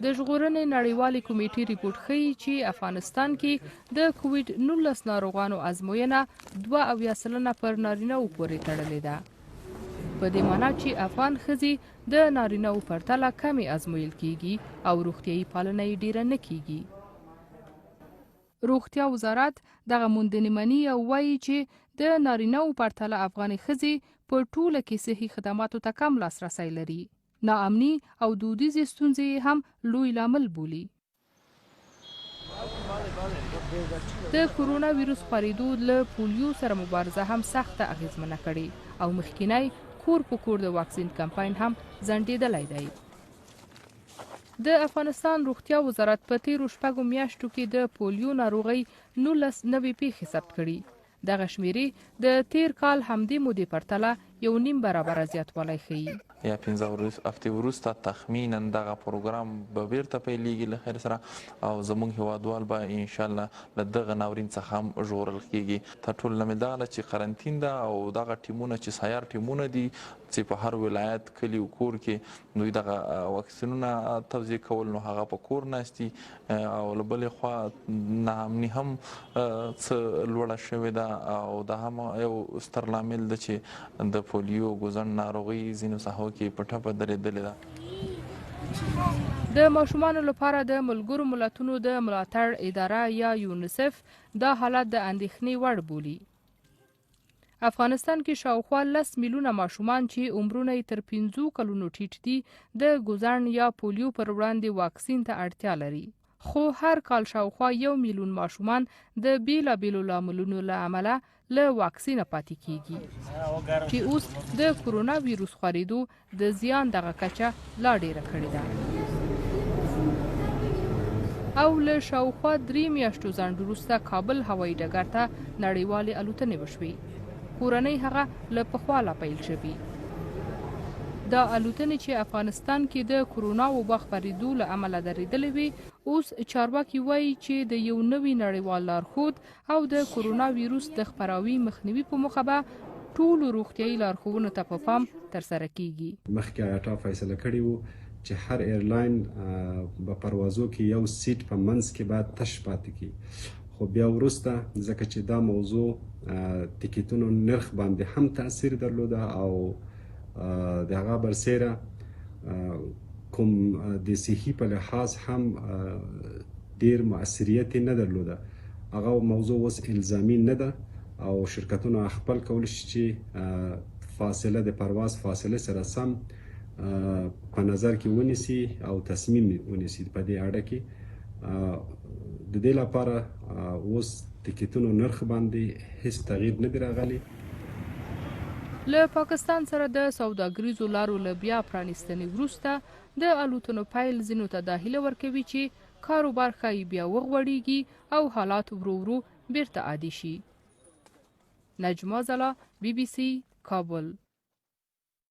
د ژغورنې نړیوالې کمیټې رپوټ ښيي چې افغانستان کې د کوویډ 19 ناروغانو ازموینه 72% پر نارینه وو پورې تړلې ده. په دې مانا چې افغان ښځې د نارینه وو پرتله کمې ازمویل کیږي او روغتیايي پالنه یې ډیره نه کیږي. روغتیا وزارت دغه موندنې مني او وایي چې د نارینه وو پرتله افغانې ښځې په ټوله کې صحي خدماتو ته کم لاسرسی لري. ناامني او دودیزې ستونزې یې هم لوی لامل بولي. د کورونا ویروس خورېدو له پولیو سره مبارزه هم سخته اغېزمنه کړې او مخکینی کور په کور د واکسین کمپاین هم ځنډېدلی دی. د افغانستان روغتیا وزارت په تېرو شپږو میاشتو کې د پولیو ناروغۍ 19 نوې پېښې ثبت کړي. دغه شمېرې د تېر کال همدې مودې پرتله یو نیم برابره زیاتوالی ښيي. یا پنځه هفتې وروسته تخمیناً دغه پروګرام به بیرته پیلیږي له خیر سره او زموږ هیوادوال به ان شاءالله له دغه ناورین څخه هم ژغورل کیږي. تر ټولو لامل دغه ده چې قرنطین ده او دغه ټیمونه چې سیار ټیمونه دي چې په هر ولایت، کلي او کور کې دوی دغه واکسینونه توزیع کول نو هغه په کور ناست دي او له بلې خوا ناامني هم څه لوړه شوې ده او دا هم یو ستر لامل ده چې د پولیو ګوزڼ ناروغي ځینو ساحو کې په ټپه درېدلې ده. د ماشومانو لپاره د ملګرو ملتونو د ملاتړ اداره یا یونیسف دا حالت د اندېښنې وړ بولي. افغانستان کې شاوخوا لس میلیونه ماشومان چې عمرونه یې تر پنځو کلونو ټیټ دي د ګوزڼ یا پولیو پر وړاندې واکسین ته اړتیا لري. خو هر کال شاوخوا یو میلیون ماشومان د بیلابیلو لاملونو له امله له واکسینه پاتې کیږي چې اوس د کرونا ویروس خورېدو د زیان دغه کچه لا ډېره کړې ده. او له شاوخوا درې میاشتو ځنډ وروسته کابل هوایي ډګر ته نړیوالې الوتنې وشوې. کورنۍ هغه له پخوا لا پیل شوي. دا الوتنې چې افغانستان کې د کرونا وبا خپرېدو له امله درېدلې وې، اوس چارواکي وایي چې د یو نوي نړیوال لارښود او د کرونا ویروس د خپراوي مخنیوي په موخه به ټولو روغتیايي لارښوونو ته په پام ترسره کیږي. مخکې آیاټا فیصله کړې وو چې هر ایرلاین به پروازو کې یو سیټ په منځ کې باید تش پاتې کړي خو بیا وروسته ځکه چې دا موضوع تیکیتونو نرخ باندې هم تاثیر درلوده او د هغه برسیره کوم د صحي په لحاظ هم ډیر مؤثریت نه درلوده هغه موضوع اوس الزامي نه ده او شرکتونه خپل کول شي چې فاصله د پرواز فاصله سره سم په نظر کې ونیسي او تصمیم ونیسي په دې اړه کې د دې لپاره اوس ټکټونو نرخ باندې هیڅ تغییر نه دی راغلی. له پاکستان سره د سوداګریزو لارو له بیا پرانیستنې وروسته د الوتنو پیل ځینو ته دا هیله ورکوي چې کاروبار ښايي بیا وغوړیږي او حالات ورو ورو بیرته عادي شي. نجما ځلا، بي بي سي، کابل.